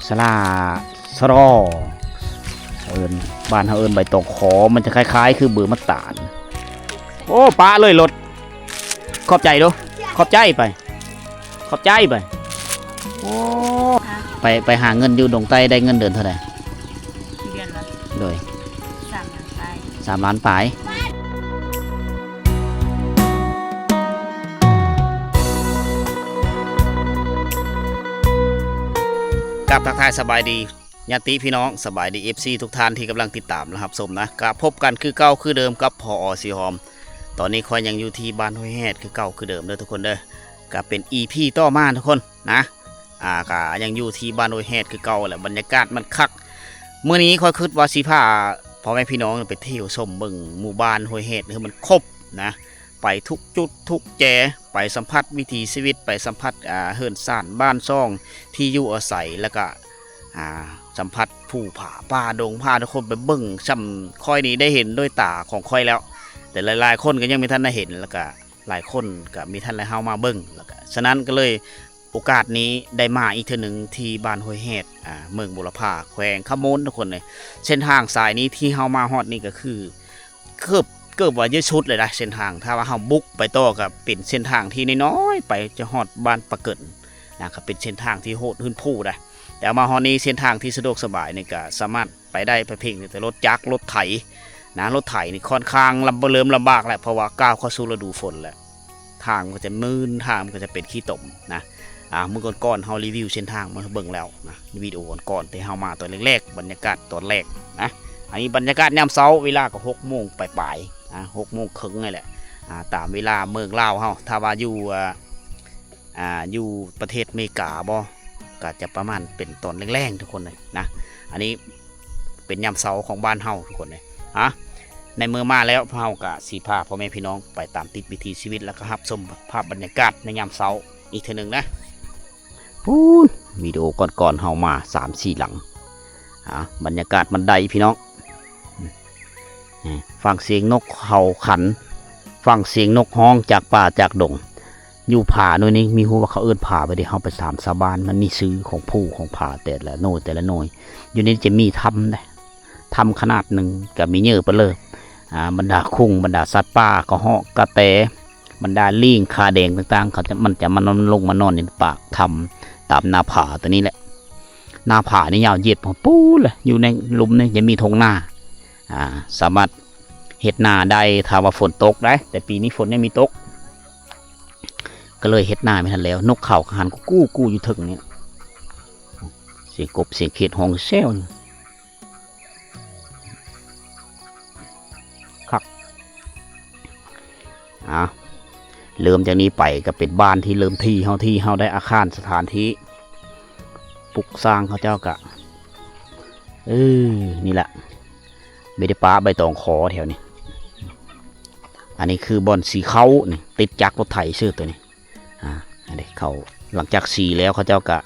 ສະຫຼາສະລໍ ເອີ້ນ ບ້ານເຮົາເອີ້ນໃບຕອງຂໍ ມັນຈະຄ້າຍໆຄືເບີມັດຕານ. ໂອ້ ປະເລີຍລົດ. ຂອບໃຈດູ ຂອບໃຈໄປ ຂອບໃຈໄປ. ໂອ້ ໄປ ໄປຫາເງິນຢູ່ດົງໃຕ້ ໄດ້ເງິນເດືອນເທົ່າໃດ? ເດືອນລະ ໂດຍ ສາມລ້ານປາຍ ສາມລ້ານປາຍ. ກາບທັກທາຍສະບາຍດີ ຍາດຕິພີ່ນ້ອງ ສະບາຍດີ ເອັຟຊີ ທຸກທ່ານທີ່ກຳລັງຕິດຕາມ ແລະ ຮັບຊົມນະ. ກະພົບກັນຄືເກົ່າຄືເດີມກັບ ພອ ສີຫອມ. ຕອນນີ້ຂ້ອຍຍັງຢູ່ທີ່ບ້ານຫ້ວຍແຮດຄືເກົ່າຄືເດີມເດີທຸກຄົນເດີ. ກະເປັນ ອີພີ ຕໍ່ມາທຸກຄົນນະ. ອາ ກະຍັງຢູ່ທີ່ບ້ານຫ້ວຍແຮດຄືເກົ່າແຫຼະ ບັນຍາກາດມັນຄັກ. ມື້ນີ້ຂ້ອຍຄິດວ່າຊິພາພໍ່ແມ່ພີ່ນ້ອງໄປທ່ຽວຊົມເບິ່ງໝູ່ບ້ານຫ້ວຍແຮດໃຫ້ມັນຄົບນະ ໄປທຸກຈຸດທຸກແຈ ໄປສຳຜັດວິຖີຊີວິດ ໄປສຳຜັດ ອາ ເຮືອນຊານບ້ານຊ່ອງ ທີ່ຢູ່ອາໄສ ແລ້ວກະ ອາ ສຳຜັດພູຜາປ່າດົງ ພາທຸກຄົນໄປເບິ່ງ. ຊ່ຳຂ້ອຍນີ້ໄດ້ເຫັນດ້ວຍຕາຂອງຂ້ອຍແລ້ວ ແຕ່ຫຼາຍໆຄົນກໍຍັງບໍ່ທັນໄດ້ເຫັນ ແລ້ວກະຫຼາຍຄົນກໍມີທັນໄດ້ເຮົາມາເບິ່ງ ແລ້ວກະ ສະນັ້ນກໍເລີຍ ໂອກາດນີ້ໄດ້ມາອີກເທື່ອໜຶ່ງທີ່ບ້ານຫ້ວຍແຮດ ອາ ເມືອງບຸລະພາ ແຂວງຄຳມ່ວນ ທຸກຄົນເອີຍ. ເສັ້ນທາງສາຍນີ້ທີ່ເຮົາມາຮອດນີ້ກໍຄື ເກືອບ ເກືອບວ່າຈະສຸດເລີຍນະ ເສັ້ນທາງ. ຖ້າວ່າເຮົາບຸກໄປຕໍ່ກໍເປັນເສັ້ນທາງທີ່ນ້ອຍໆ ໄປຈະຮອດບ້ານປາເກີນນະ ກໍເປັນເສັ້ນທາງທີ່ໂຫດຫືນພູໄດ໋. ແຕ່ມາຮອດນີ້ເສັ້ນທາງທີ່ສະດວກສະບາຍນີ້ກໍສາມາດ ໄປໄດ້ ໄປເພິ່ງແຕ່ລົດຈັກລົດໄຖນະ. ລົດໄຖນີ້ຄ່ອນຂ້າງລຳ ເລີ່ມລຳບາກແລ້ວ ເພາະວ່າກ້າວເຂົ້າສູ່ລະດູຝົນແລ້ວ ທາງມັນກໍຈະມື່ນ ທາງມັນກໍຈະເປັນຂີ້ຕົມນະ. ອາ ມື້ກ່ອນໆເຮົາຣີວິວເສັ້ນທາງມາໃຫ້ເບິ່ງແລ້ວນະ ວິດີໂອກ່ອນໆ ແຕ່ເຮົາມາຕອນແລກໆ ບັນຍາກາດຕອນແລກນະ. ອັນນີ້ບັນຍາກາດຍາມເຊົ້າ ເວລາກໍຫົກໂມງປາຍໆ ອາ ຫົກໂມງເຄິ່ງນີ້ແຫຼະ ອາ ຕາມເວລາເມືອງລາວເຮົາ. ຖ້າວ່າຢູ່ ອາ ອາ ຢູ່ປະເທດເມກາບໍ ກໍຈະປະມານເປັນຕອນແລງໆ ທຸກຄົນເອີຍນະ. ອັນນີ້ເປັນຍາມເຊົ້າຂອງບ້ານເຮົາ ທຸກຄົນເອີຍ. ອາ ໃນເມື່ອມາແລ້ວ ພວກເຮົາກໍຊິພາພໍ່ແມ່ພີ່ນ້ອງໄປຕາມຕິດວິຖີຊີວິດ ແລ້ວກໍຮັບຊົມພາບບັນຍາກາດໃນຍາມເຊົ້າອີກເທື່ອໜຶ່ງນະ. ພຸ້ນ ວິດີໂອກ່ອນໆເຮົາມາສາມສີ່ຫຼັງ. ອາ ບັນຍາກາດມັນໄດ້ພີ່ນ້ອງ. ຟັງສຽງນົກເຂົາຂັນ ຟັງສຽງນົກຮ້ອງຈາກປ່າຈາກດົງ. ຢູ່ຜາໜ່ວຍນີ້ ມີຮູ້ວ່າເຂົາເອີ້ນຜາໄປເດ ເຮົາໄປຖາມຊາວບ້ານ ມັນມີຊື່ຂອງພູຂອງຜາແຕ່ລະໜ່ວຍແຕ່ລະໜ່ວຍ. ຢູ່ນີ້ຈະມີຖ້ຳເດ ຖ້ຳຂະໜາດໜຶ່ງ ກະມີເຍີະປະເລີ ອາ ບັນດາຄຸງ ບັນດາສັດປ່າ ກະຮອກ ກະແຕ ບັນດາລີງ ຂາແດງຕ່າງໆ ເຂົາຈະ ມັນຈະມານອນ ລົງມານອນຢູ່ປາກຖ້ຳ ຕາມໜ້າຜາຕົວນີ້ແຫຼະ. ໜ້າຜານີ້ຍາວຢຽດຮອດປູ້ນເລີຍ ຢູ່ໃນລຸ່ມນີ້ຈະມີທົ່ງນາ ອາ ສາມາດເຮັດນາໄດ້ ຖ້າວ່າຝົນຕົກໄດ໋ ແຕ່ປີນີ້ຝົນຍັງມີຕົກ ກໍເລີຍເຮັດນາບໍ່ທັນແລ້ວ. ນົກເຂົາກໍຫັນກູ່ໆຢູ່ເທິງນີ້ ສຽງກົບສຽງເຂດຮ້ອງແຊວຢູ່. ຄັກ ອາ ເລີ່ມຈາກນີ້ໄປກໍເປັນບ້ານທີ່ເລີ່ມທີ່ເຮົາ ທີ່ເຮົາໄດ້ອາຄານສະຖານທີ່ ປຸກສ້າງເຂົາເຈົ້າກະ ເອີ ນີ້ລະ ບໍ່ໄດ້ປະໃບຕອງຂໍແຖວນີ້. ອັນນີ້ຄືບ່ອນສີເຂົ້ານີ້ ຕິດຈັກລົດໄຖຊື່ຕົວນີ້. ອາ ອັນນີ້ເຂົາ ຫຼັງຈາກສີແລ້ວ ເຂົາເຈົ້າກະ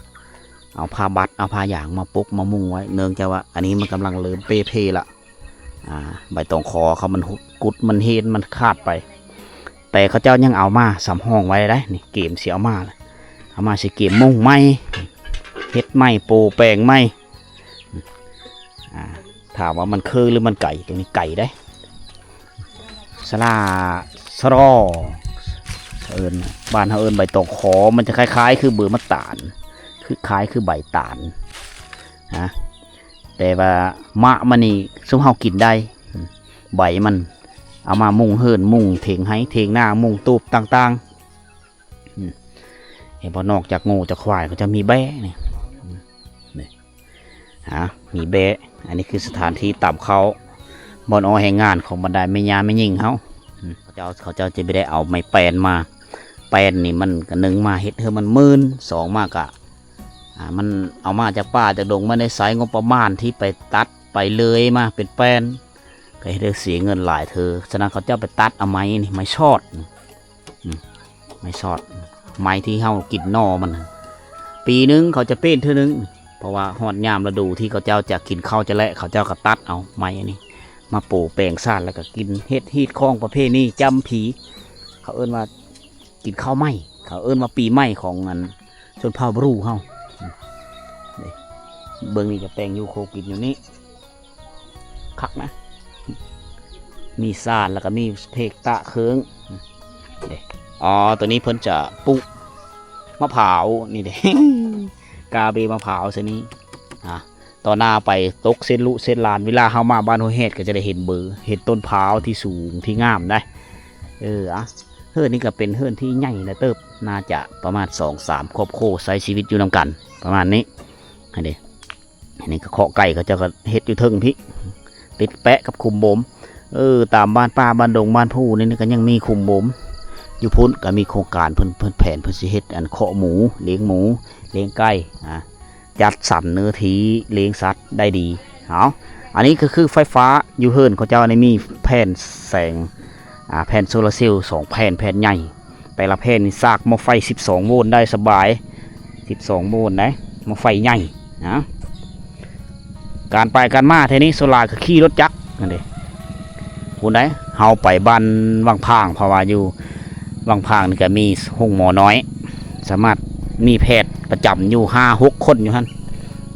ເອົາຜ້າບັດ ເອົາຜ້າຢາງມາປົກມາມຸງໄວ້ ເນື່ອງຈາກວ່າອັນນີ້ມັນກຳລັງເລີ່ມເປ່ເພລະ. ອາ ໃບຕອງຂໍເຂົາມັນຫຸດ ກຸດມັນເຮນ ມັນຂາດໄປ ແຕ່ເຂົາເຈົ້າຍັງເອົາມາສຳຮອງໄວ້ໄດ໋. ນີ້ເກມຊິເອົາມາລະ ເອົາມາຊິເກມມຸງໃໝ່ ເຮັດໃໝ່ ໂປະແປງໃໝ່. ອາ ຖາມວ່າມັນຄືຫຼືມັນໄກ? ຕົວນີ້ໄກເດ້. ສະຫຼາ ສະຫຼໍ ເອີ້ນ ບ້ານເຮົາເອີ້ນໃບຕອງຂໍ ມັນຈະຄ້າຍໆຄືເບີມັດຕານ ຄື ຄ້າຍຄືໃບຕານນະ. ແຕ່ວ່າໝາກມັນນີ້ ຊຸມເຮົາກິນໄດ້ ໃບມັນ ເອົາມາມຸງເຮືອນ ມຸງຖຽງໄຮ່ຖຽງນາ ມຸງຕູບຕ່າງໆ. ອືມ ເຫັນບໍ່ ນອກຈາກງົວຈາກຄວາຍ ເຂົາຈະມີແບ້ນີ້ ນີ້ ຫາ ມີແບ້. ອັນນີ້ຄືສະຖານທີ່ຕຳເຂົ້າ ບ່ອນເອົາແຮງງານຂອງບັນດາແມ່ຍ່າແມ່ຍິງເຮົາ. ອືມ ເຂົາເຈົ້າ ເຂົາເຈົ້າຈະບໍ່ໄດ້ເອົາໄມ້ແປ້ນມາ ແປ້ນນີ້ມັນກະ ໜຶ່ງມາເຮັດໃຫ້ມັນມື່ນ ສອງມາກະ ອາ ມັນເອົາມາຈາກປ່າຈາກດົງ ມັນໄດ້ໃຊ້ງົບປະມານທີ່ໄປຕັດໄປເລີຍມາເປັນແປ້ນ ກໍເຮັດໃຫ້ເສຍເງິນຫຼາຍເທື່ອ. ສະນັ້ນເຂົາເຈົ້າໄປຕັດເອົາໄມ້ນີ້ ໄມ້ຊອດ ອືມ ໄມ້ຊອດ ໄມ້ທີ່ເຮົາກິນໜໍ່ມັນ ປີໜຶ່ງເຂົາຈະເປັນເທື່ອໜຶ່ງ ເພາະວ່າຮອດຍາມລະດູທີ່ເຂົາເຈົ້າຈະກິນເຂົ້າຈະແລະ ເຂົາເຈົ້າກໍຕັດເອົາໄມ້ອັນນີ້ມາໂປະແປງຊາດ ແລ້ວກໍກິນ ເຮັດຮີດຄອງປະເພນີຈຳຜີ ເຂົາເອີ້ນວ່າກິນເຂົ້າໃໝ່ ເຂົາເອີ້ນວ່າປີໃໝ່ຂອງອັນ ຊົນເຜົ່າບຣູເຮົາ. ນີ້ ເບິ່ງນີ້ຈະແຕ່ງຢູ່ໂຄກິນຢູ່ນີ້ ຄັກນະ ມີສານ ແລ້ວກໍມີເພກຕະເຄີງເດ້. ອໍ ຕົວນີ້ເພິ່ນຈະປູກມະພ້າວນີ້ເດ້ ກາເບມະພ້າວຊະນີ້ ອາ ຕໍ່ໜ້າໄປຕົກເຊັ່ນລູກເຊັ່ນຫຼານ ເວລາເຮົາມາບ້ານຫ້ວຍແຮດກໍຈະໄດ້ເຫັນເບີ ເຫັນຕົ້ນພ້າວທີ່ສູງທີ່ງາມໄດ໋. ເອີ ອະ ເຮືອນນີ້ກໍເປັນເຮືອນທີ່ໃຫຍ່ນະເຕີບ ໜ້າຈະປະມານສອງສາມຄອບຄົວໃຊ້ຊີວິດຢູ່ນຳກັນປະມານນີ້ ຫັ້ນເດ້. ອັນນີ້ກໍເຄາະໄກ່ ເຂົາເຈົ້າກໍເຮັດຢູ່ເທິງພີ້ ຕິດແປະກັບຂຸມບົ່ມ. ເອີ ຕາມບ້ານປ່າບ້ານດົງບ້ານພູນີ້ກໍຍັງມີຂຸມບົ່ມ. ຢູ່ພຸ້ນກໍມີໂຄງການ ເພິ່ນ ເພິ່ນແຜນເພິ່ນຊິເຮັດອັນເຄາະໝູ ລ້ຽງໝູ ລ້ຽງໄກ່ ອາ ຈັດສັນເນື້ອທີ່ລ້ຽງສັດໄດ້ດີ. ເອົາ ອັນນີ້ກໍຄືໄຟຟ້າ ຢູ່ເຮືອນເຂົາເຈົ້ານີ້ມີແຜ່ນແສງ ອາ ແຜ່ນໂຊລາເຊວສອງແຜ່ນ ແຜ່ນໃຫຍ່ ແຕ່ລະແຜ່ນນີ້ສາກໝໍ້ໄຟສິບສອງໂວນໄດ້ສະບາຍ ສິບສອງໂວນໄດ໋ ໝໍ້ໄຟໃຫຍ່ນະ. ການໄປການມາແຖວນີ້ສ່ວນຫຼາຍກໍຂີ່ລົດຈັກຫັ້ນເດ້ ພຸ້ນໄດ໋ ເຮົາໄປບ້ານວັງຜາງ ເພາະວ່າຢູ່ວັງຜາງນີ້ກໍມີໂຮງໝໍນ້ອຍ ສາມາດມີແພດປະຈຳຢູ່ຫ້າຫົກຄົນຢູ່ຫັ້ນ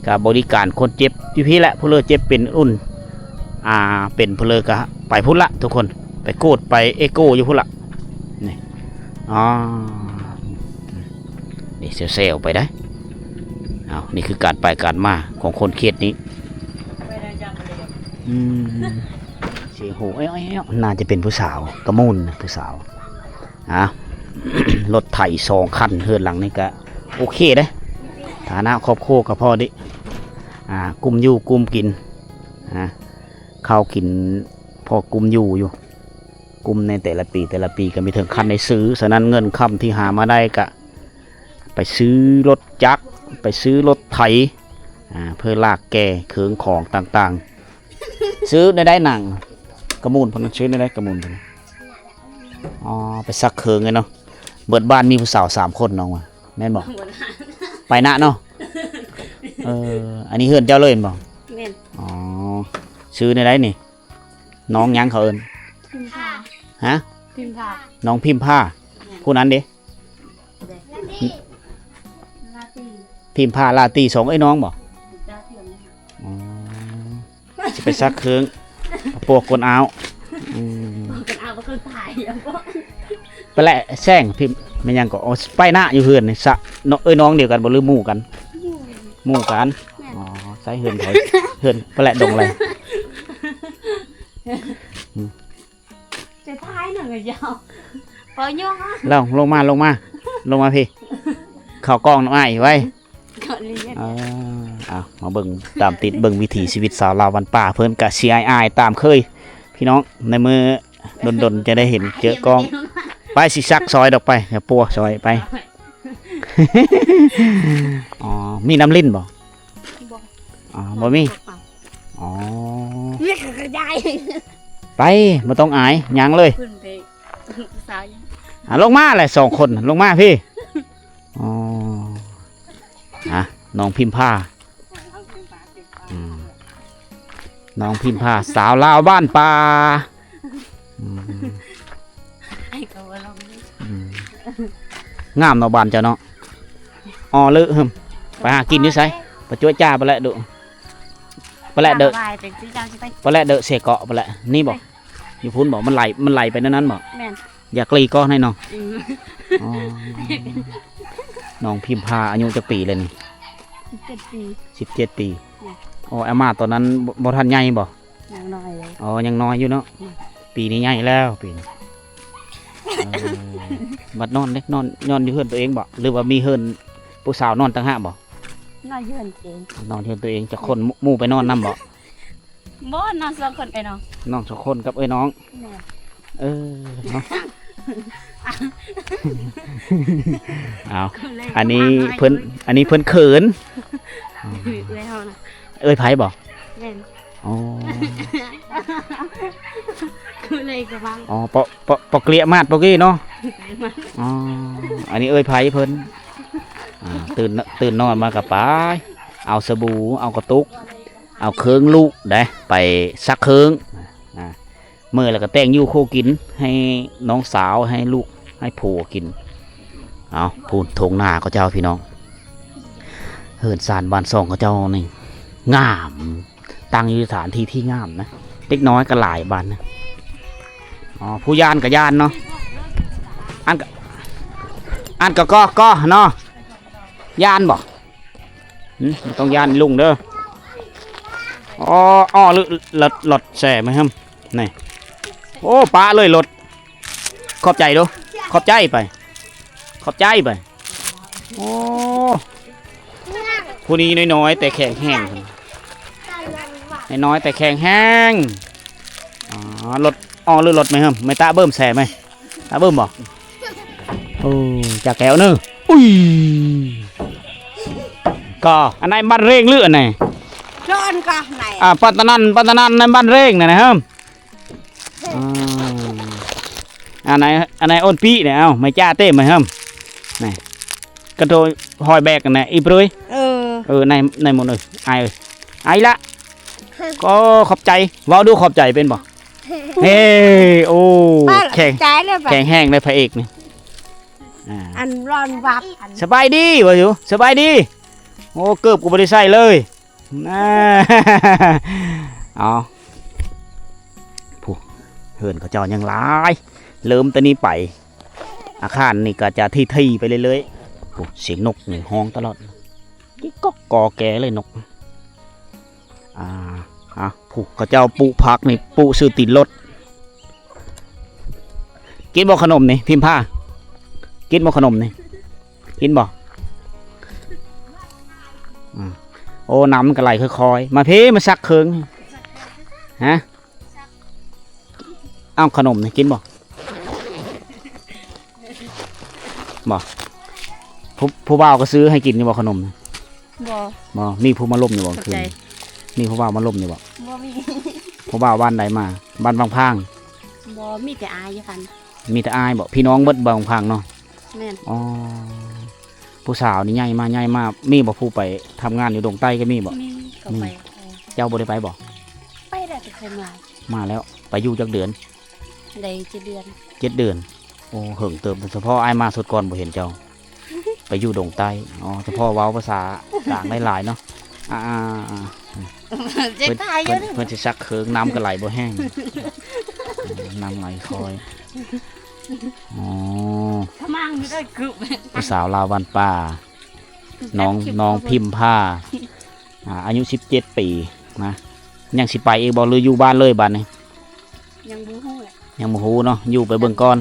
ກໍບໍລິການຄົນເຈັບຢູ່ພີ້ແຫຼະ ຜູ້ເລີເຈັບເປັນອຸ່ນ ອາ ເປັນຜູ້ເລີກໍໄປພຸ້ນລະທຸກຄົນ ໄປໂກດໄປເອໂກຢູ່ພຸ້ນລະ ນີ້ ອໍ ນີ້ແຊວໆໄປໄດ໋. ເອົາ ນີ້ຄືການໄປການມາຂອງຄົນເຂດນີ້ ອືມ ເສຍໂຫ ເອີຍໆ ໜ້າຈະເປັນຜູ້ສາວ ກະມູນນະ ຜູ້ສາວ. ອາ ລົດໄຖສອງຄັນ ເຮືອນຫຼັງນີ້ກະໂອເຄເດ້ ຖານະຄອບຄົວກະພໍດີ ອາ ກຸ້ມຢູ່ກຸ້ມກິນ ອາ ເຂົ້າກິນ ພໍກຸ້ມຢູ່ຢູ່ ກຸ້ມໃນແຕ່ລະປີ ແຕ່ລະປີກໍມີເຖິງຄັນໄດ້ຊື້. ສະນັ້ນເງິນຄຳທີ່ຫາມາໄດ້ກະໄປຊື້ລົດຈັກ ໄປຊື້ລົດໄຖ ອາ ເພື່ອລາກແກ່ເຄື່ອງຂອງຕ່າງໆ. ຊື້ແນວໃດນາງ ກະມູນພຸ້ນ ຊື້ແນວໃດກະມູນພຸ້ນ? ອໍ ໄປຊັກເຄື່ອງເນາະ. ເບິດບ້ານມີຜູ້ສາວສາມຄົນ ນ້ອງວ່າ ແມ່ນບໍ່? ໄປນະເນາະ. ເອີ ອັນນີ້ເຮືອນເຈົ້າເລີຍແມ່ນບໍ່? ແມ່ນ. ອໍ ຊື່ແນວໃດນີ້? ນ້ອງຫຍັງເຂົາເອີ້ນ? ພິມພາ. ຮະ? ພິມພາ. ນ້ອງພິມພາ. ແມ່ນ. ຜູ້ນັ້ນເດ? ລາຕີ. ພິມພາ ລາຕີ ສອງເອື້ອຍນ້ອງບໍ່? ເຈົ້າເທື່ອນ. ອໍ ຊິໄປຊັກເຄື່ອງ ປວກກົ້ນອາວ. ອືມ ກ້ນອາວບໍ່ເຄີຍຖ່າຍ. ໄປແຫຼະແຊງພິມ ແມ່ນຫຍັງກໍ ໂອ້ ໄປນະຢູ່ເຮືອນນີ້ຊະເນາະ. ເອື້ອຍນ້ອງດຽວກັນບໍ່ ຫຼືໝູ່ກັນ? ໝູ່ກັນ. ແມ່ນ. ອໍ ໃສເຮືອນໃຜ? ເຮືອນ ໄປແຫຼະດົງໄລ. ອືມ ຈະຖ່າຍໜັງກະຍາວ ເວົ້າຫຍັງ? ລົງ ລົງມາ ລົງມາ ລົງມາພີ້ ເຂົ້າກ້ອງນຳອ້າຍໄວ. ເອີ ເອົາ ມາເບິ່ງຕາມຕິດ ເບິ່ງວິຖີຊີວິດຊາວລາວບ້ານປ່າ ເພິ່ນກະຊິອາຍໆຕາມເຄີຍ ພີ່ນ້ອງ ໃນມື້ດົນໆຈະໄດ້ເຫັນເຈີກ້ອງ. ໄປ ຊິຊັກຊອຍດອກ ໄປ ຢ່າປົວຊອຍ ໄປ. ອໍ ມີນ້ຳຫຼິ້ນບໍ່? ບໍ່. ອໍ ບໍ່ມີ. ອໍ ໄປ ບໍ່ຕ້ອງອາຍ ຍ່າງເລີຍ. ອາ ລົງມາແຫຼະ ສອງຄົນ ລົງມາພີ້. ອໍ ອະ ນ້ອງພິມພາ. ອືມ ນ້ອງພິມພາ ສາວລາວບ້ານປ່າ. ອືມ ອືມ ງາມເນາະ ບ້ານເຈົ້າເນາະ. ອໍ ເລີ ຫຶມ ໄປຫາກິນຢູ່ໃສ? ໄປຈົວຈ້າໄປແຫຼະດຸ ໄປແຫຼະເດີ ໄປແຫຼະເດີເຊເກາະໄປແຫຼະ. ນີ້ບໍ່? ຢູ່ພຸ້ນບໍ່? ມັນໄຫຼ ມັນໄຫຼໄປແນວນັ້ນບໍ່? ແມ່ນ. ຢາກລີ້ກໍໃຫ້ນ້ອງ. ອືມ ອໍ ນ້ອງພິມພາອາຍຸຈັກປີແລ້ວນີ້? ສິບເຈັດປີ. ສິບເຈັດປີ. ແມ່ນ. ອໍ ອາມາຕອນນັ້ນບໍ່ ບໍ່ທັນໃຫຍ່ບໍ່? ຍັງນ້ອຍຢູ່. ອໍ ຍັງນ້ອຍຢູ່ເນາະ. ອືມ ປີນີ້ໃຫຍ່ແລ້ວ ປີນີ້. ເອີ ບັດນອນເດ້ ນອນ ນອນຢູ່ເຮືອນຕົວເອງບໍ່ ຫຼືວ່າມີເຮືອນຜູ້ສາວນອນຕ່າງຫາກບໍ່? ນອນຢູ່ເຮືອນຕົວເອງ. ນອນເຮືອນຕົວເອງ. ຈັກຄົນ? ໝູ່ ໝູ່ໄປນອນນຳບໍ່? ບໍ່ ນອນສອງຄົນເອື້ອຍນ້ອງ. ນອນສອງຄົນກັບເອື້ອຍນ້ອງ. ແມ່ນ. ເອີ ເນາະ ເອົາ ອັນນີ້ເພິ່ນ ອັນນີ້ເພິ່ນເຂີນ. ເອື້ອຍເຮົານະ. ເອື້ອຍໃຜບໍ່? ແມ່ນ. ອໍ ເອື້ອຍກະບັງ. ອໍ ເປາະ ເປາະ ເປາະເກລຍມາດເມື່ອກີ້ເນາະ. ອໍ ອັນນີ້ເອື້ອຍໃຜເພິ່ນ. ອາ ຕື່ນ ຕື່ນນອນມາກະໄປ ເອົາສະບູ ເອົາກະຕຸກ ເອົາເຄື່ອງລູກໄດ໋ ໄປຊັກເຄື່ອງ. ອາ ເມື່ອຍແລ້ວກໍແຕ່ງຢູ່ຄົວກິນ ໃຫ້ນ້ອງສາວ ໃຫ້ລູກ ໃຫ້ຜົວກິນ. ເອົາ ພຸ້ນທົ່ງນາເຂົາເຈົ້າ ພີ່ນ້ອງ ເຮືອນຊານບ້ານຊ່ອງເຂົາເຈົ້ານີ້ ງາມ ຕັ້ງຢູ່ສະຖານທີ່ທີ່ງາມນະ ເດັກນ້ອຍກໍຫຼາຍບາດນະ. ອໍ ຜູ້ຢ້ານກໍຢ້ານເນາະ ອັນກໍ ອັນກໍກໍກໍເນາະ ຢ້ານບໍ່? ຫຶ ບໍ່ຕ້ອງຢ້ານລຸງເດີ. ອໍ ອໍ ຫຼື ລົດ ລົດແຊ່ມາເຮີ້ມ ນີ້ ໂອ້ ປະເລີຍລົດ. ຂອບໃຈດູ ຂອບໃຈໄປ ຂອບໃຈໄປ. ໂອ້ ຜູ້ນີ້ນ້ອຍໆ ແຕ່ແຂງແຮງ ນ້ອຍໆ ແຕ່ແຂງແຮງ. ອໍ ລົດ ອໍ ຫຼືລົດໄໝເຮີ້ມ ໄໝຕະເບິ່ມແຊ່ໄໝ ຕະເບິ່ມບໍ່? ໂອ້ ຈາກແກ້ວເນີ ອຸ້ຍ ກໍອັນໃດບ້ານເຣງ ຫຼືອັນໃດ ຈອນກໍໃນ ອ່າ ປັດຕະນັນ ປັດຕະນັນໃນບ້ານເຣງນັ້ນນະເຮີ້ມ. ອ່າ ອັນໃດ ອັນໃດໂອນປີນີ້ ເອົ້າ ໄມຈ້າເຕ້ມາເຮີ້ມ ນີ້ ກະໂດຍຫອຍແບກນັ້ນ ອີປຣຍ ເອີ ເອີ ໃນ ໃນໝົດເອີຍ ອາຍເອີຍ ອາຍລະ ກໍຂອບໃຈ ເວົ້າດູຂອບໃຈເປັນບໍ່? ເອີ ໂອ້ ຂອບໃຈເລີຍ ແຂງແຮງເລີຍພະເອກນີ້ ອ່າ ອັນຮ້ອນວັບ ອັນ ສະບາຍດີ ວ່າຢູ່ ສະບາຍດີ ໂອ້ ເກີບກໍບໍ່ໄດ້ໃສ່ເລີຍ. ນາ ເອົາ ຜູ້ ເຮືອນເຂົາເຈົ້າຍັງຫຼາຍ ເລີ່ມແຕ່ນີ້ໄປ ອາຄານນີ້ກໍຈະຖີ່ໆ ໄປເລື້ອຍໆ. ຜູ້ ສຽງນົກນີ້ຮ້ອງຕະຫຼອດ ກິກກັອກກໍແກເລີຍນົກ. ອ່າ ອ່າ ຜູ້ ເຂົາເຈົ້າປູກຜັກນີ້ ປູກຊື່ຕີນລົດ. ກິນບໍ່ຂະໜົມນີ້ ພິມພາ ກິນບໍ່ຂະໜົມນີ້ ກິນບໍ່? ອືມ ໂອ້ ນ້ຳມັນກໍໄຫຼຄ່ອຍໆ ມາພີ້ ມາຊັກເຄິ່ງ ຮະ ເອົາຂະໜົມນີ້ກິນບໍ່? ບໍ່ ຜູ້ ຜູ້ບ່າວກໍຊື້ໃຫ້ກິນຢູ່ບໍ່ຂະໜົມ? ບໍ່ ບໍ່ ມີຜູ້ມາລົມຢູ່ບໍ່ຄືນ? ມີຜູ້ບ່າວມາລົມຢູ່ບໍ່? ບໍ່ມີ ຜູ້ບ່າວບ້ານໃດມາ? ບ້ານວັງພາງ? ບໍ່ ມີແຕ່ອ້າຍຢູ່ຫັ້ນ. ມີແຕ່ອ້າຍບໍ່? ພີ່ນ້ອງເບິດວັງພາງເນາະ? ແມ່ນ ອໍ ຜູ້ສາວນີ້ໃຫຍ່ມາ ໃຫຍ່ມາ ມີບໍ່ຜູ້ໄປທຳງານຢູ່ດົງໃຕ້ກໍມີບໍ່? ມີ ກໍໄປ ເຈົ້າບໍ່ໄດ້ໄປບໍ່? ໄປແລ້ວ ແຕ່ເຄີຍມາ ມາແລ້ວ ໄປຢູ່ຈັກເດືອນ? ໄດ້ເຈັດເດືອນ ເຈັດເດືອນ ໂອ້ ເຫິງເຕີບ ສະເພາະອ້າຍມາຊຸດກ່ອນບໍ່ເຫັນເຈົ້າ ໄປຢູ່ດົງໃຕ້ ອໍ ສະເພາະເວົ້າພາສາກາງໄດ້ຫຼາຍເນາະ ອ່າໆ ເພິ່ນ ເພິ່ນ ເພິ່ນຊິຊັກເຄິ່ງ ນ້ຳກໍໄຫຼບໍ່ແຫ້ງ ນ້ຳໄຫຼຄ່ອຍ ອໍ ຜູ້ສາວລາວບ້ານປ່າ ນ້ອງ ນ້ອງພິມພາ ອ່າ ອາຍຸສິບເຈັດປີນະ ຍັງຊິໄປອີກບໍ່ ຫຼືຢູ່ບ້ານເລີຍບາດນີ້? ຍັງບໍ່ຮູ້ແຫຼະ ຍັງບໍ່ຮູ້ເນາະ ຢູ່ໄປເບິ່ງກ່ອນ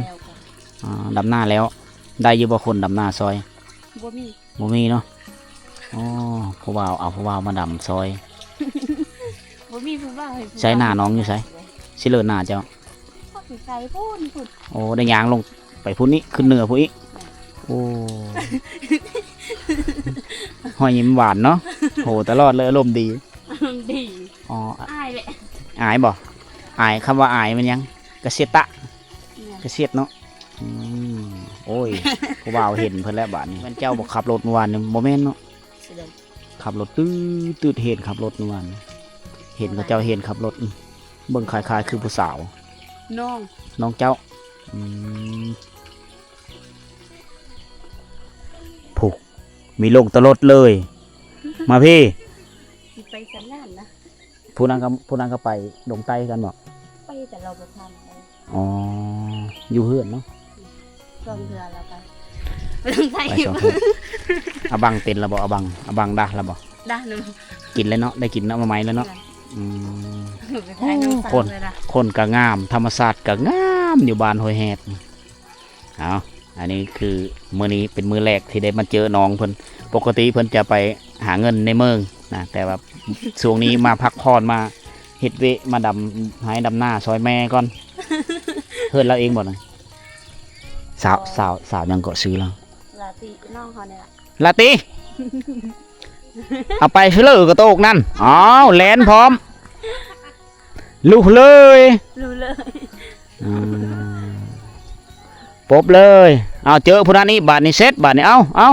ດຳນາແລ້ວ ອ່າ ດຳນາແລ້ວ ໄດ້ຢູ່ບໍ່ຄົນດຳນາຊ່ອຍ? ບໍ່ມີ ບໍ່ມີເນາະ ອໍ ຜູ້ບ່າວ ເອົາຜູ້ບ່າວມາດຳຊ່ອຍ ບໍ່ມີຜູ້ບ່າວໃຫ້ຜູ້ ໃສໜ້ານ້ອງຢູ່ໃສ? ຊິເລີນໜ້າເຈົ້າ ໄປໄກພຸ້ນ ພຸ້ນ ໂອ້ ໄດ້ຍ່າງລົງໄປພຸ້ນນີ້ ຂຶ້ນເໜືອພຸ້ນອີກ ໂອ້ ຮອຍຍິ້ມຫວານເນາະ ໂຫຕະຫຼອດເລີຍ ອາລົມດີ ອາລົມດີ ອໍ ອາຍແຫຼະ ອາຍບໍ່? ອາຍ ຄຳວ່າອາຍແມ່ນຫຍັງ? ກະເສດຕະ ແມ່ນ ກະເສດເນາະ ອືມ ໂອ້ຍ ຜູ້ບ່າວເຫັນເພິ່ນແລ້ວບາດນີ້ ແມ່ນເຈົ້າບໍ່ຂັບລົດມື້ວານນີ້ ບໍ່ແມ່ນເນາະ? ຊິໄດ້ ຂັບລົດຕື້ດໆ ເຫັນຂັບລົດມື້ວານ ເຫັນເຂົາເຈົ້າເຫັນຂັບລົດ ອື ເບິ່ງຄ້າຍໆ ຄືຜູ້ສາວ ນ້ອງ ນ້ອງເຈົ້າ ອືມ ຜູ້ ມີລົງຕະຫຼົດເລີຍ ມາພີ້ ຊິໄປສັນລານນະ ຜູ້ນັ້ນກໍ ຜູ້ນັ້ນກໍໄປດົງໃຕ້ຄືກັນບໍ? ໄປແຕ່ລາວບໍ່ພາໄປ ອໍ ຢູ່ເຮືອນເນາະ ສອງເທື່ອລາວໄປ ໄປສອງເທື່ອ ອາບັງເປັນລະບໍ່? ອາບັງ ອາບັງດະລະບໍ່? ດະ ກິນແລ້ວເນາະ ໄດ້ກິນເນາະ ມາໃໝ່ແລ້ວເນາະ ອືມ ຄົນ ຄົນກໍງາມ ທຳມະຊາດກໍງາມ ຢູ່ບ້ານຫ້ວຍແຮດ ເອົາ ອັນນີ້ຄືມື້ນີ້ເປັນມື້ແລກທີ່ໄດ້ມາເຈີນ້ອງເພິ່ນ ປົກກະຕິເພິ່ນຈະໄປຫາເງິນໃນເມືອງນະ ແຕ່ວ່າຊ່ວງນີ້ມາພັກຜ່ອນ ມາເຮັດວຽກ ມາດຳໄຮ່ດຳນາຊ່ອຍແມ່ກ່ອນ ເຮືອນລາວເອງບໍ່ນະ? ສາວ ສາວ ສາວຫຍັງເກາະຊື່ລາວ? ລາຕີ ນ້ອງເຮົານີ້ລະ ລາຕີ ເອົາໄປຊື່ເລີກະໂຕກນັ້ນ ອ້າວ ແລ່ນພ້ອມ ລຸເລີຍ ລຸເລີຍ ອືມ ປົບເລີຍ ເອົາ ເຈີຜູ້ນັ້ນອີກ ບາດນີ້ເສັດ ບາດນີ້ ເອົາ ເອົາ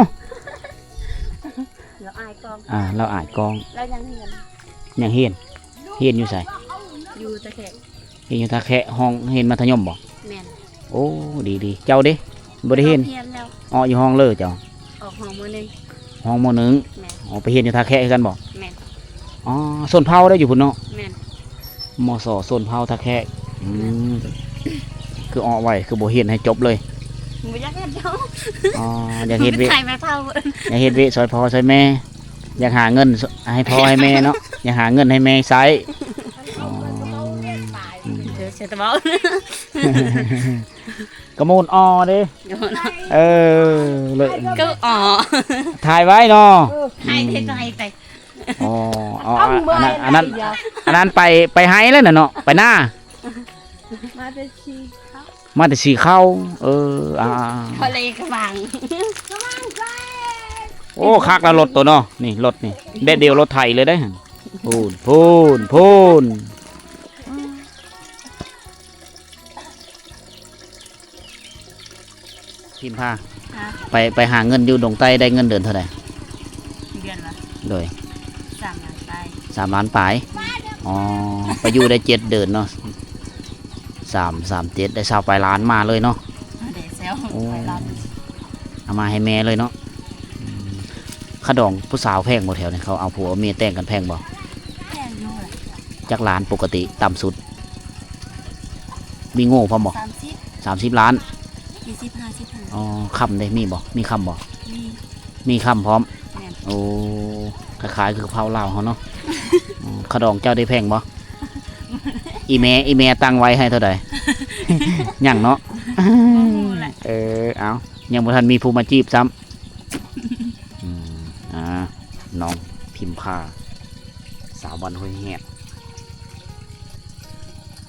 ລາວອາຍກ້ອງ ອ່າ ລາວອາຍກ້ອງ ລາວຍັງຮຽນ ຍັງຮຽນ ຮຽນຢູ່ໃສ? ຢູ່ທ່າແຂກ ຮຽນຢູ່ທ່າແຂກ ຫ້ອງຮຽນມັດທະຍົມບໍ? ແມ່ນ ໂອ້ ດີໆ ເຈົ້າເດ? ບໍ່ໄດ້ຮຽນ ຮຽນແລ້ວ ອໍ ຢູ່ຫ້ອງເລີເຈົ້າ? ອອກຫ້ອງມໍໜຶ່ງ ຫ້ອງມໍໜຶ່ງ ແມ່ນ ອໍ ໄປຮຽນຢູ່ທ່າແຂກຄືກັນບໍ? ແມ່ນ ອໍ ຊົນເຜົ່າໄດ້ຢູ່ພຸ້ນເນາະ. ແມ່ນ ມສ ຊົນເຜົ່າທ່າແຂກ. ອືມ ຄືເອາະໄວ້ ຄືບໍ່ຮຽນໃຫ້ຈົບເລີຍ? ບໍ່ຢາກເຮັດດອກ. ອໍ ຢາກເຮັດວຽກ ຢາກເຮັດວຽກຊ່ອຍພໍ່ຊ່ອຍແມ່ ຢາກຫາເງິນໃຫ້ພໍ່ໃຫ້ແມ່ເນາະ ຢາກຫາເງິນໃຫ້ແມ່ໃຊ້. ອໍ ອືມ ເດີ ເສຍແຕ່ເວົ້າ ກະມູນອໍເດ້. ເອີ ເລີຍ ກະອໍ ຖ່າຍໄວ້ເນາະ. ເອີ ຖ່າຍ ອືມ ຖ່າຍໄປ. ອໍ ອໍ ອັນນັ້ນ ອັນນັ້ນ ອັນນັ້ນໄປ ໄປໄຮ່ແລ້ວນະເນາະ ໄປນາ. ມາແຕ່ສີເຂົ້າ ມາແຕ່ສີເຂົ້າ. ເອີ ອ່າ ທະເລກະບັງ ໂອ້ ຄັກລະລົດໂຕເນາະ. ນີ້ລົດນີ້ ແບບດຽວລົດໄຖເລີຍເດ້. ພຸ້ນ ພຸ້ນ ພຸ້ນ. ພິມພາ ຮະ ໄປ ໄປຫາເງິນຢູ່ດົງໃຕ້ ໄດ້ເງິນເດືອນເທົ່າໃດ? ເດືອນຫວາ? ໂດຍ ສາມລ້ານປາຍ. ສາມລ້ານປາຍ. ອໍ ໄປຢູ່ໄດ້ເຈັດເດືອນເນາະ ສາມ ສາມເຈັດ ໄດ້ຊາວປາຍລ້ານມາເລີຍເນາະ. ໄດ້ແຊວ ໂອ້ ປາຍລ້ານ ເອົາມາໃຫ້ແມ່ເລີຍເນາະ. ອືມ ຄ່າດອງຜູ້ສາວແພງບໍ່ແຖວນີ້? ເຂົາເອົາຜົວເອົາເມຍແຕ່ງກັນແພງບໍ່? ແພງຢູ່ແຫຼະ. ຈັກລ້ານປົກກະຕິຕ່ຳສຸດ? ມີໂງ່ພ້ອມບໍ່? ສາມສິບ ສາມສິບລ້ານ. ສີ່ສິບ ຫ້າສິບ ຫ້າສິບ. ອໍ ຄຳເດ້ ມີບໍ່? ມີຄຳບໍ່? ມີ ມີຄຳພ້ອມ. ແມ່ນ ໂອ້ ຄ້າຍໆຄືເຜົ່າລາວເຮົາເນາະ. ອືມ ຄ່າດອງເຈົ້າໄດ້ແພງບໍ່? ອີ່ແມ່ ອີ່ແມ່ຕັ້ງໄວ້ໃຫ້ເທົ່າໃດ? ຍັງເນາະ. ບໍ່ຮູ້ແຫຼະ. ເອີ ເອົ້າ ຍັງບໍ່ທັນມີຜູ້ມາຈີບຊ້ຳ. ອືມ ອ່າ ນ້ອງພິມພາ ສາວບ້ານຫ້ວຍແຮດ.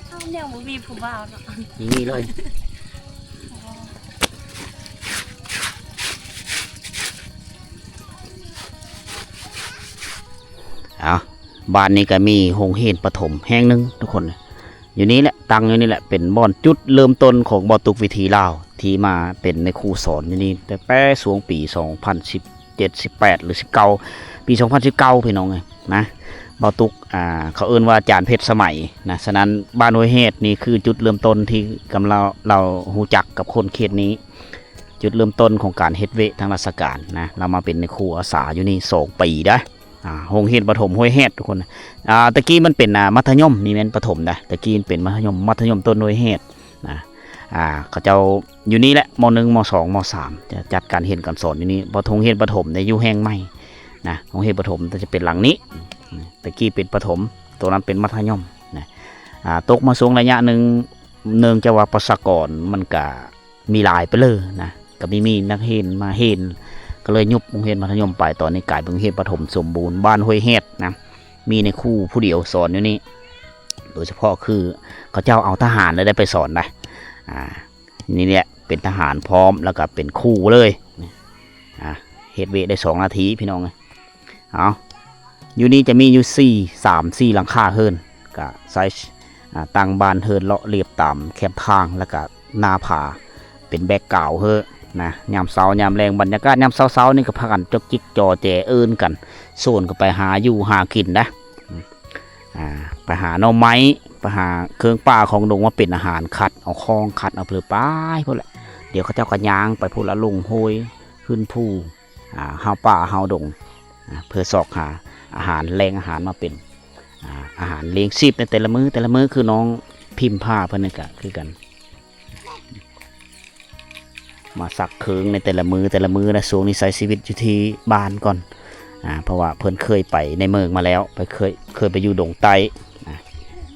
ເຮົາຍັງບໍ່ມີຜູ້ບ່າວເນາະ. ນີ້ເລີຍ. ເອົ້າ ບ້ານນີ້ກະມີໂຮງຮຽນປະຖົມແຫ່ງໜຶ່ງທຸກຄົນ. ຢູ່ນີ້ແຫຼະ ຕັ້ງຢູ່ນີ້ແຫຼະ ເປັນບ່ອນຈຸດເລີ່ມຕົ້ນຂອງບ່າວຕຸກວິຖີລາວ ທີ່ມາເປັນນາຍຄູສອນຢູ່ນີ້ຕັ້ງແຕ່ຊ່ວງປີສອງພັນສິບເຈັດ ສິບແປດ ຫຼື ສິບເກົ້າ ປີສອງພັນສິບເກົ້າ ພີ່ນ້ອງເອີຍນະ. ບ່າວຕຸກ ອ່າ ເຂົາເອີ້ນວ່າອາຈານເພັດສະໄໝນະ. ສະນັ້ນ ບ້ານຫ້ວຍແຮດນີ້ຄືຈຸດເລີ່ມຕົ້ນທີ່ກຳ ລາວ ລາວຮູ້ຈັກກັບຄົນເຂດນີ້ ຈຸດເລີ່ມຕົ້ນຂອງການເຮັດວຽກທາງລາຊະການນະ. ລາວມາເປັນນາຍຄູອາສາຢູ່ນີ້ສອງປີເດ້. ອ່າ ໂຮງຮຽນປະຖົມຫ້ວຍແຮດທຸກຄົນ. ອ່າ ແຕ່ກີ້ມັນເປັນ ອ່າ ມັດທະຍົມ ນີ້ແມ່ນປະຖົມນະ. ແຕ່ກີ້ມັນເປັນມັດທະຍົມ ມັດທະຍົມຕົ້ນຫ້ວຍແຮດນະ. ອ່າ ເຂົາເຈົ້າຢູ່ນີ້ແຫຼະ ມໍໜຶ່ງ ມໍສອງ ມໍສາມ ຈະຈັດການຮຽນການສອນຢູ່ນີ້. ເພາະໂຮງຮຽນປະຖົມນີ້ຢູ່ແຫ່ງໃໝ່ນະ. ໂຮງຮຽນປະຖົມຈະເປັນຫຼັງນີ້. ແຕ່ກີ້ເປັນປະຖົມ ໂຕນັ້ນເປັນມັດທະຍົມນະ. ອ່າ ຕົກມາຊ່ວງໄລຍະໜຶ່ງ ເນື່ອງຈາກວ່າປະຊາກອນມັນກະ ມີຫຼາຍໄປເລີຍນະ ກະມີ ມີນັກຮຽນມາຮຽນ ກະເລີຍຍຸບໂຮງຮຽນມັດທະຍົມໄປ. ຕອນນີ້ກາຍເປັນໂຮງຮຽນປະຖົມສົມບູນບ້ານຫ້ວຍແຮດນະ. ມີນາຍຄູຜູ້ດຽວສອນຢູ່ນີ້ ໂດຍສະເພາະຄືເຂົາເຈົ້າເອົາທະຫານໄດ້ໄປສອນໄດ໋. ອ່າ ນີ້ແຫຼະ ເປັນທະຫານພ້ອມ ແລ້ວກະເປັນຄູເລີຍ. ອ່າ ເຮັດວຽກໄດ້ສອງນາທີພີ່ນ້ອງເອີຍ. ເອົາ ຢູ່ນີ້ຈະມີຢູ່ສີ່ ສາມສີ່ຫຼັງຄາເຮືອນ ກະໃຊ້ ອ່າ ຕັ້ງບ້ານເຮືອນເລາະລຽບຕາມແຄມທາງ ແລ້ວກະໜ້າຜາ ເປັນແບັກກຣາວເຮີນະ. ຍາມເຊົ້າຍາມແລງ ບັນຍາກາດຍາມເຊົ້າໆນີ້ກະພາກັນຈົກຈິກຈໍແຈເອີ້ນກັນ ຊວນກັນໄປຫາຢູ່ຫາກິນນະ. ອ່າ ໄປຫາໜໍ່ໄມ້ ໄປຫາເຄື່ອງປ່າຂອງດົງມາເປັນອາຫານ ຂັດເອົາຂອງ ຂັດເອົາເພີໄປພຸ້ນແຫຼະ. ດຽວເຂົາເຈົ້າກະຍ່າງໄປພຸ້ນລະ ລົງຫ້ວຍ ຂຶ້ນພູ ອ່າ ຮາວປ່າຮາວດົງ ອ່າ ເພື່ອຊອກຫາອາຫານ ແຫຼ່ງອາຫານມາເປັນ ອ່າ ອາຫານລ້ຽງຊີບໃນແຕ່ລະມື້ ແຕ່ລະມື້. ຄືນ້ອງພິມພາເພິ່ນນີ້ກະຄືກັນ ມາຊັກເຄື່ອງໃນແຕ່ລະມື້ ແຕ່ລະມື້ນະ. ຊ່ວງນີ້ໃຊ້ຊີວິດຢູ່ທີ່ບ້ານກ່ອນ ອ່າ ເພາະວ່າເພິ່ນເຄີຍໄປໃນເມືອງມາແລ້ວ ໄປເຄີຍ ເຄີຍໄປຢູ່ດົງໃຕ້ນະ.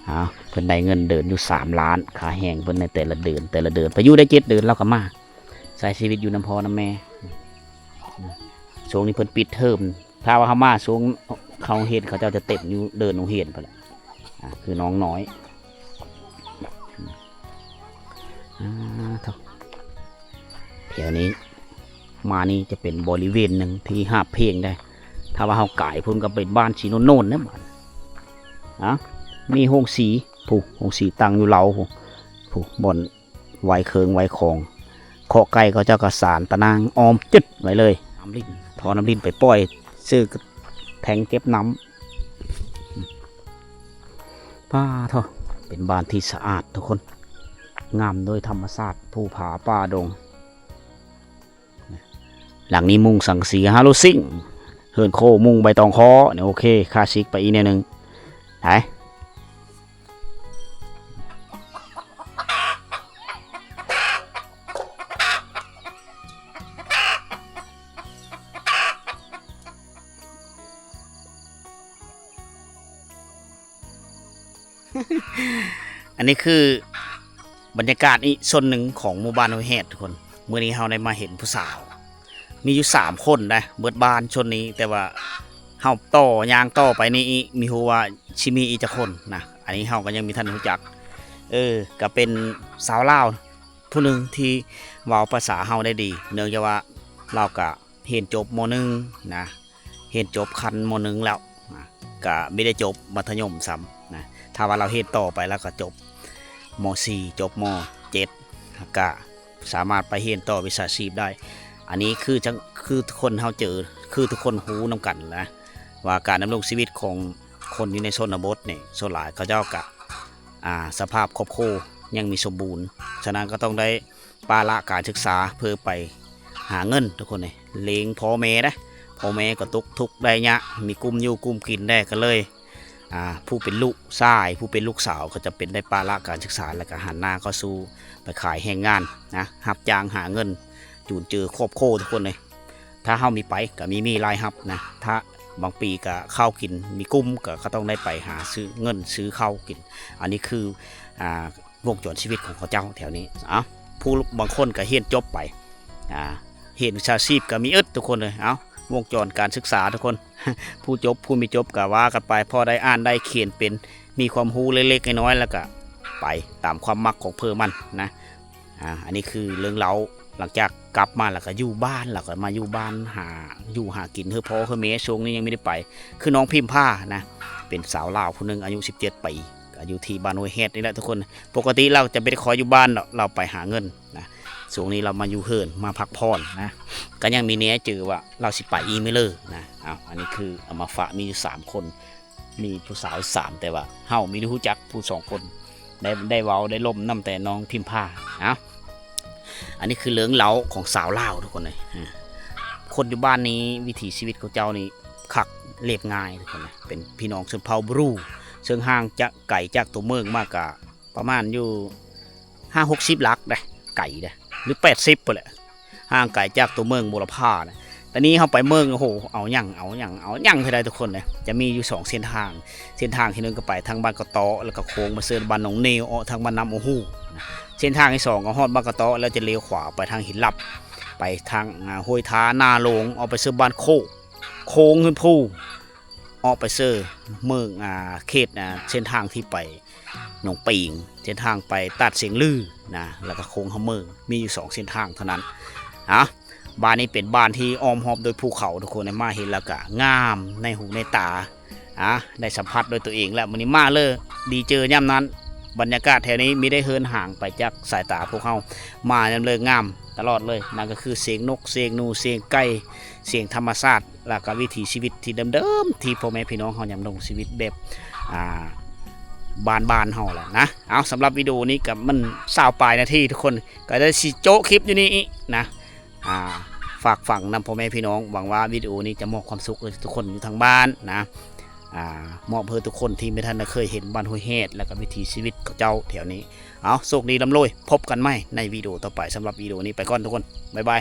ເອົາ ເພິ່ນໄດ້ເງິນເດືອນຢູ່ສາມລ້ານ ຄ່າແຮງເພິ່ນໃນແຕ່ລະເດືອນ ແຕ່ລະເດືອນ. ໄປຢູ່ໄດ້ເຈັດເດືອນລາວກະມາ ໃຊ້ຊີວິດຢູ່ນຳພໍ່ນຳແມ່. ຊ່ວງນີ້ເພິ່ນປິດເທີມ ຖ້າວ່າເຮົາມາຊ່ວງເຂົ້າໂຮງຮຽນ ເຂົາເຈົ້າຈະເຕັມຢູ່ເດີ່ນໂຮງຮຽນພຸ້ນແຫຼະ. ອ່າ ຄືນ້ອງນ້ອຍ ອ່າ ເທົ່າ ແຖວນີ້ມານີ້ຈະເປັນບໍລິເວນໜຶ່ງທີ່ຮາບເພງໄດ໋. ຖ້າວ່າເຮົາກາຍພຸ້ນກະເປັນບ້ານສີໂນນໆ ເດ້ບາດ. ອ່າ ມີໂຮງສີ ຜູ້ ໂຮງສີຕັ້ງຢູ່ເລົາ ຜູ້ ຜູ້ ບ່ອນ ໄວ້ເຄື່ອງໄວ້ຂອງ ເຄາະໄກ່ເຂົາເຈົ້າກະສານຕາໜ່າງອ້ອມຈຶດໄວ້ເລີຍ. ນ້ຳລິນ ທໍ່ນ້ຳລິນໄປປ່ອຍຊື່ແທງເກັບນ້ຳ. ປ້າໂທ້ ເປັນບ້ານທີ່ສະອາດທຸກຄົນ ງາມໂດຍທຳມະຊາດ ພູຜາປ່າດົງ. ຫຼັງນີ້ມຸງສັງກະສີຮາໂລຊິງ ເຮືອນໂຄມຸງໃບຕອງຄໍນີ້ ໂອເຄ ຄລາສສິກໄປອີກແນວໜຶ່ງ. ໄປ. ອັນນີ້ຄືບັນຍາກາດອີກໂຊນໜຶ່ງຂອງໝູ່ບ້ານຫ້ວຍແຮດ ທຸກຄົນ. ມື້ນີ້ເຮົາໄດ້ມາເຫັນຜູ້ສາວ ມີຢູ່ສາມຄົນນະ ເບິດບ້ານໂຊນນີ້, ແຕ່ວ່າເຮົາຕໍ່ ຍ່າງຕໍ່ໄປນີ້ອີກ ມີຮູ້ວ່າຊິມີອີກຈັກຄົນນະ. ອັນນີ້ເຮົາກໍຍັງມີທັນຮູ້ຈັກ. ເອີ ກໍເປັນສາວລາວຜູ້ໜຶ່ງທີ່ເວົ້າພາສາເຮົາໄດ້ດີ ເນື່ອງຈາກວ່າລາວກໍຮຽນຈົບ ມ.ໜຶ່ງ ນະ, ຮຽນຈົບຂັ້ນ ມ.ໜຶ່ງ ແລ້ວນະ, ກະບໍ່ໄດ້ຈົບມັດທະຍົມຊ້ຳນະ. ຖ້າວ່າລາວຮຽນຕໍ່ໄປ ລາວກະຈົບ ມ.ສີ່ ຈົບ ມ.ເຈັດ ກະສາມາດໄປຮຽນຕໍ່ວິຊາຊີບໄດ້. ອັນນີ້ຄືຈັງ ຄືທຸກຄົນເຮົາເຈີ ຄືທຸກຄົນຮູ້ນຳກັນນະ ວ່າການດຳລົງຊີວິດຂອງຄົນຢູ່ໃນຊົນນະບົດນີ້ ສ່ວນຫຼາຍເຂົາເຈົ້າກະ ອ່າ ສະພາບຄອບຄົວຍັງມີສົມບູນ, ສະນັ້ນກໍຕ້ອງໄດ້ ປະລະການສຶກສາເພື່ອໄປຫາເງິນ ທຸກຄົນເອີຍ. ລ້ຽງພໍ່ແມ່ເດ້ ພໍ່ແມ່ກໍຕົກທຸກໄດ້ຍາກ ມີກຸ້ມຢູ່ກຸ້ມກິນແດ່ ກໍເລີຍ ອ່າ ຜູ້ເປັນລູກຊາຍ ຜູ້ເປັນລູກສາວກໍຈຳເປັນໄດ້ປະລະການສຶກສາ ແລ້ວກໍຫັນໜ້າເຂົ້າສູ່ໄປຂາຍແຮງງານນະ ຮັບຈ້າງຫາເງິນ ຈຸນເຈືອຄອບຄົວ ທຸກຄົນເອີຍ. ຖ້າເຮົາມີໄປກໍມີ ມີລາຍຮັບນະ, ຖ້າບາງປີກໍເຂົ້າກິນມີກຸ້ມ ກໍ ກໍຕ້ອງໄດ້ໄປຫາຊື້ເງິນຊື້ເຂົ້າກິນ. ອັນນີ້ຄື ອ່າ ວົງຈອນຊີວິດຂອງເຂົາເຈົ້າແຖວນີ້. ເອົ້າ ຜູ້ບາງຄົນກໍຮຽນຈົບໄປ ອ່າ ຮຽນວິຊາຊີບກໍມີເອີດ ທຸກຄົນເອີຍ. ເອົ້າ ວົງຈອນການສຶກສາ ທຸກຄົນ ຜູ້ຈົບ ຜູ້ບໍ່ຈົບກໍວ່າກັນໄປ ພໍໄດ້ອ່ານໄດ້ຂຽນເປັນ ມີຄວາມຮູ້ເລັກໆນ້ອຍໆ ແລ້ວກໍໄປຕາມຄວາມມັກຂອງເພິ່ນມັນນະ. ອ່າ ອັນນີ້ຄືເລື່ອງລາວ ຫຼັງຈາກກັບມາແລ້ວກໍຢູ່ບ້ານ ແລ້ວກໍມາຢູ່ບ້ານ ຫາຢູ່ຫາກິນເຮືອພໍ່ເຮືອແມ່. ຊ່ວງນີ້ຍັງບໍ່ໄດ້ໄປ ຄືນ້ອງພິມພານະ ເປັນສາວລາວຜູ້ໜຶ່ງ ອາຍຸສິບເຈັດປີ ກໍຢູ່ທີ່ບ້ານຫ້ວຍແຮດນີ້ແຫຼະ ທຸກຄົນ. ປົກກະຕິລາວຈະບໍ່ໄດ້ຄ່ອຍຢູ່ບ້ານດອກ ລາວໄປຫາເງິນນະ. ຊ່ວງນີ້ລາວມາຢູ່ເຮືອນ ມາພັກຜ່ອນນະ, ກໍຍັງບໍ່ແນ່ໃຈວ່າລາວຊິໄປອີກມື້ເລີນະ. ເອົ້າ ອັນນີ້ຄືເອົາມາຝາກ ມີຢູ່ສາມຄົນ ມີຜູ້ສາວສາມ ແຕ່ວ່າເຮົາມີແຕ່ຮູ້ຈັກຜູ້ສອງຄົນ ໄດ້ ໄດ້ເວົ້າໄດ້ລົມນຳແຕ່ນ້ອງພິມພາ. ເອົ້າ ອັນນີ້ຄືເລື່ອງລາວຂອງສາວລາວ ທຸກຄົນເອີຍ. ເອີ ຄົນຢູ່ບ້ານນີ້ ວິຖີຊີວິດຂອງເຈົ້ານີ້ຄັກລຽບງ່າຍ ທຸກຄົນເອີຍ. ເປັນພີ່ນ້ອງຊົນເຜົ່າບຣູ ເຊິ່ງຫ່າງຈາກ ໄກຈາກຕົວເມືອງມາກະປະມານຢູ່ຫ້າຫົກສິບຫຼັກເດ້ ໄກເດ້ ຫຼື ແປດສິບພຸ້ນແຫຼະ ຫ່າງໄກຈາກຕົວເມືອງບົວລະພານະ. ຕອນນີ້ເຮົາໄປເມືອງ ໂອ້ໂຫ ເອົາຫຍັງ ເອົາຫຍັງ ເອົາຫຍັງເທົ່າໃດ ທຸກຄົນເອີຍ. ຈະມີຢູ່ສອງເສັ້ນທາງ ເສັ້ນທາງທີໜຶ່ງກໍໄປທາງບ້ານກະເຕາະ ແລ້ວກໍໂຄ້ງມາເຊິ່ງບ້ານໜອງເນວ ອອກທາງບ້ານນ້ຳໂອຮູນະ. ເສັ້ນທາງທີສອງກໍຮອດບ້ານກະເຕາະ ແລ້ວຈະລ້ຽວຂວາໄປທາງຫີນລັບ ໄປທາງ ອ່າ ຫ້ວຍທາ ນາໂລງ ອອກໄປເຊິ່ງບ້ານໂຄກ ໂຄ້ງເຮືອນພູ ອອກໄປເຊີເມືອງ ອ່າ ເຂດ ອ່າ ເສັ້ນທາງທີ່ໄປໜອງປີງ ເສັ້ນທາງໄປຕາດຊຽງລືນະ ແລ້ວກໍໂຄ້ງເຂົ້າເມືອງ ມີຢູ່ສອງເສັ້ນທາງເທົ່ານັ້ນ. ເອົ້າ ບ້ານນີ້ເປັນບ້ານທີ່ອ້ອມຮອບໂດຍພູເຂົາ ທຸກຄົນ ມາເຫັນແລ້ວກໍງາມໃນຫູໃນຕາ ອ່າ ໄດ້ສຳຜັດດ້ວຍຕົວເອງແລ້ວ. ມື້ນີ້ມາເລີຍ ດີເຈີຍາມນັ້ນ ບັນຍາກາດແຖວນີ້ມີໄດ້ເຫີນຫ່າງໄປຈາກສາຍຕາພວກເຮົາ ມາຍາມເລີຍງາມຕະຫຼອດເລີຍ. ນັ້ນກໍຄືສຽງນົກ ສຽງໜູ ສຽງໄກ່ ສຽງທຳມະຊາດ ແລ້ວກໍວິຖີຊີວິດທີ່ເດີມໆ ທີ່ພໍ່ແມ່ພີ່ນ້ອງເຮົາດຳລົງຊີວິດແບບ ອ່າ ບ້ານໆເຮົາແຫຼະນະ. ເອົາ ສຳລັບວິດີໂອນີ້ກໍມັນຊາວປາຍນາທີ ທຸກຄົນ ກໍໄດ້ຊິໂຈະຄລິບຢູ່ນີ້ອີກນະ. ອ່າ ຝາກຝັງນຳພໍ່ແມ່ພີ່ນ້ອງ ຫວັງວ່າວິດີໂອນີ້ຈະມອບຄວາມສຸກໃຫ້ທຸກຄົນຢູ່ທາງບ້ານນະ. ອ່າ ມອບໃຫ້ທຸກຄົນທີ່ບໍ່ທັນໄດ້ເຄີຍເຫັນບ້ານຫ້ວຍແຮດ ແລ້ວກໍວິຖີຊີວິດຂອງເຈົ້າແຖວນີ້. ເອົາ ໂຊກດີລ່ຳລວຍ ພົບກັນໃໝ່ໃນວິດີໂອຕໍ່ໄປ. ສຳລັບວິດີໂອນີ້ໄປກ່ອນທຸກຄົນ ບາຍບາຍ.